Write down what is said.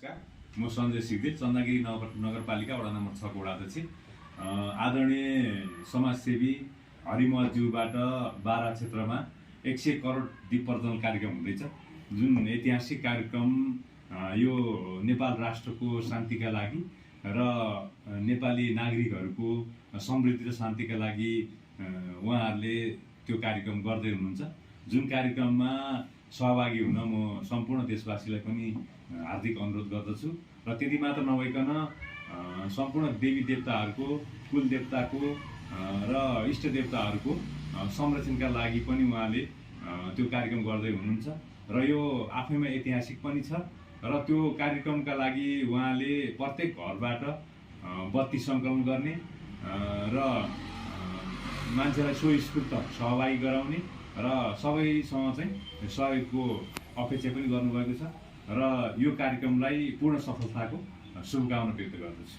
नमस्कार, म सञ्जय सिग्देल, चन्दनगिरी नगरपालिका वडा नम्बर 6 को वडा अध्यक्ष। आदरणीय समाजसेवी हरिमहलज्यूबाट बारा क्षेत्रमा 100 करोड दीप प्रज्वलन कार्यक्रम हुँदैछ, जुन ऐतिहासिक कार्यक्रम यो नेपाल राष्ट्रको शान्तिका लागि र नेपाली नागरिकहरूको समृद्धि र शान्तिका लागि उहाँहरूले त्यो कार्यक्रम गर्दै हुनुहुन्छ। जुन कार्यक्रममा सहभागी हुन म सम्पूर्ण देशवासीलाई पनि हार्दिक अनुरोध गर्दछु र त्यति मात्र नभइकन सम्पूर्ण देवी देवताहरूको, कुल देवताको र इष्ट देवताहरूको संरक्षणका लागि पनि उहाँले त्यो कार्यक्रम गर्दै हुनुहुन्छ र यो आफैमा ऐतिहासिक पनि छ र त्यो कार्यक्रमका लागि उहाँले प्रत्येक घरबाट बत्ती सङ्कलन गर्ने र मान्छेलाई स्वस्फूर्त सहभागी गराउने र सबैसँग चाहिँ सहयोगको अपेक्षा पनि गर्नुभएको छ र यो कार्यक्रमलाई पूर्ण सफलताको शुभकामना व्यक्त गर्दछु।